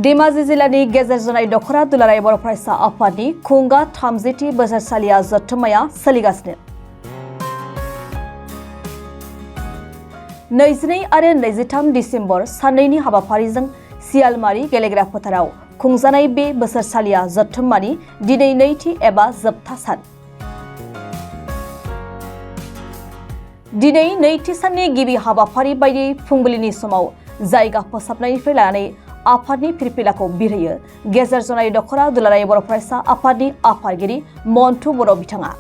धेमाजि जिल्लानि गेजेर जनाय दख'रा दुलाराय बर' फरायसा आफादनि खुंगा 30थि बोसोरसालिया जथुम्माया सोलिगासिनो। 22 आरो 23 डिसेम्बर साननैनि हाबाफारिजों सियालमारि गेलेग्रा फोथाराव खुंजानाय बे बोसोरसालिया जथुम्मानि दिनै नैथि एबा जोबथा सान। दिनै नैथि साननि गिबि हाबाफारि बायदियै फुंबिलिनि समाव जायगा फोसाबनायनिफ्राय लानानै आफादनि फिरफिलाखौ बिरहोयो गेजेर जनाय दख'रा दुलाराय बर' फरायसा आफादनि आफादगिरि मन्टु बर' बिथाङा।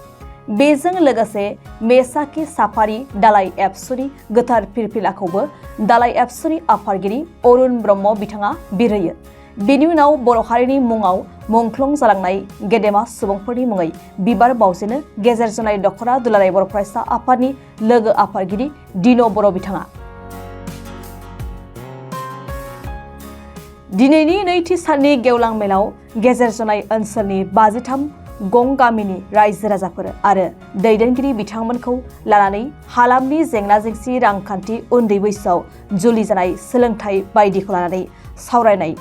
बेजों लोगोसे मेसाखि साफारि दालाइ एबसुनि गोथार फिरफिलाखौबो दालाइ एबसुनि आफादगिरि अरुण ब्रह्म बिथाङा बिरहोयो। बेनि उनाव बर' हारिनि मुङाव मुंख्लं जालांनाय गेदेमा सुबुंफोरनि मुङै बिबार बावजेनो गेजेर जनाय दख'रा दुलाराय बर' फरायसा आफादनि लोगो आफादगिरि दिनो बर' बिथाङा। दिनैनि नैथि साननि गेवलां मेलाव गेजेर जनाय ओनसोलनि 53 गं गामिनि रायजो राजाफोर आरो दैदेनगिरि बिथांमोनखौ लानानै हालामनि जेंना जेंसि रांखान्थि उन्दै बैसोआव जुलि जानाय सोलोंथाइ बायदिखौ लानानै सावरायनाय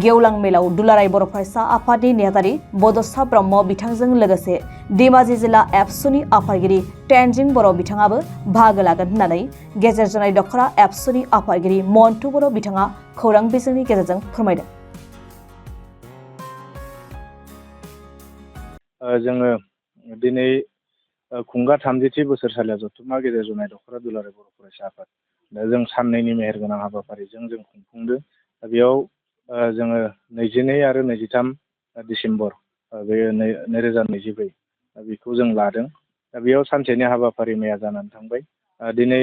गेवलां मेलाव दुलाराय बर' फरायसा आफादनि नेहाथारि बड'सा ब्रह्म बिथांजों लोगोसे धेमाजि जिल्ला एबसुनि आफादगिरि तेनजिं बर' बिथाङाबो बाहागो लागोन होननानै गेजेर जनाय दख'रा एबसुनि आफादगिरि मन्टु बर' बिथाङा खौरां बिजोंनि गेजेरजों फोरमायदों। जोङो दिनै खुंगा 30थि बोसोरसालिया जथुम्मा गेजेर जनाय दख'रा दुलाराय बर' फरायसा आफाद दा जों साननैनि मेहेरगोनां हाबाफारिजों जों खुंफुंदों। बेयाव जोङो 22 आरो 23 डिसेम्बर बे 2022 बेखौ जों लादों। दा बेयाव सानसेनि हाबाफारि मैया जानानै थांबाय। दिनै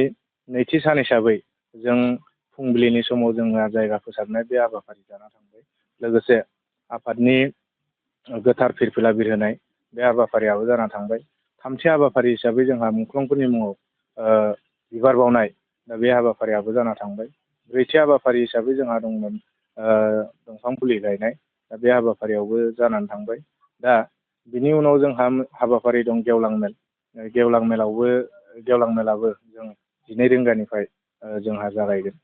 नैथि सान हिसाबै जों फुंबिलिनि समाव जोङो जायगा फोसाबनाय बे हाबाफारि जाना थांबाय। लोगोसे आफादनि गोथार फिरफिला बिरहोनाय बे हाबाफारियाबो जाना थांबाय। थामथि हाबाफारि हिसाबै जोंहा मुंख्लंफोरनि मुङाव बिबार बावनाय दा बे हाबाफारियाबो जाना थांबाय। ब्रैथि हाबाफारि हिसाबै जोंहा दंमोन दंफां फुलि गायनाय दा बे हाबाफारियावबो जानानै थांबाय। दा बिनि उनाव जोंहा हाबाफारि दं गेवलां मेल। गेवलां मेलाबो जों 12 रिंगानिफ्राय जोंहा जागायगोन।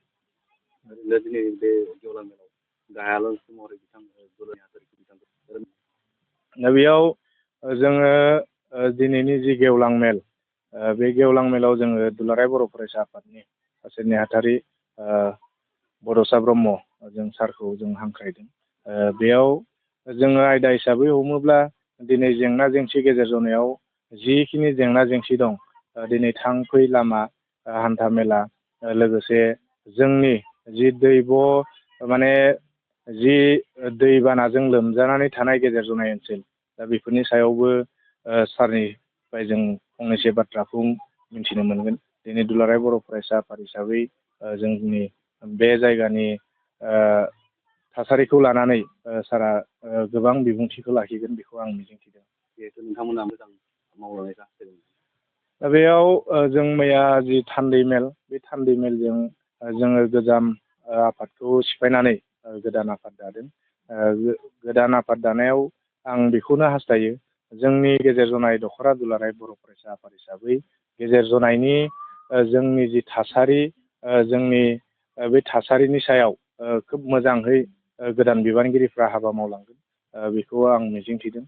दिनै बे गेवलां मेलाव गाहाय आलासि महरै दा बेयाव जोङो दिनैनि जि गेवलां मेल बे गेवलां मेलाव जोङो दुलाराय बर' फरायसा आफादनि सासे नेहाथारि बड'सा ब्रह्म जों सारखौ जों हांख्रायदों। बेयाव जोङो आयदा हिसाबै हमोब्ला दिनै जेंना जेंसि गेजेर जनायाव जिखिनि जेंना जेंसि दं दिनै थां फै लामा हान्था मेला लोगोसे जोंनि जि दैब माने जि दैबानाजों लोमजानानै थानाय गेजेर जनाय ओनसोल दा बेफोरनि सायावबो सारनिफ्राय जों फंनैसो बाथ्राखौ मिथिनो मोनगोन। दिनै दुलाराय बर' फरायसा आफाद हिसाबै जोंनि बे जायगानि थासारिखौ लानानै सारा गोबां बिबुंथिखौ लाखिगोन बेखौ आं मिजिंथिदों। जिहेथु नोंथांमोना मोजां मावलांनाय जादों। दा बेयाव जों मैया जि थान्दै मेल बे थान्दै मेलजों जोङो गोजाम आफादखौ सिफायनानै गोदान आफाद दादों। गोदान आफाद दानायाव आं बेखौनो हास्थायो जोंनि गेजेर जनाय दख'रा दुलाराय बर' फरायसा आफाद हिसाबै गेजेर जनायनि जोंनि जि थासारि जोंनि बे थासारिनि सायाव खोब मोजाङै गोदान बिबानगिरिफ्रा हाबा मावलांगोन बेखौ आं मिजिंथिदों।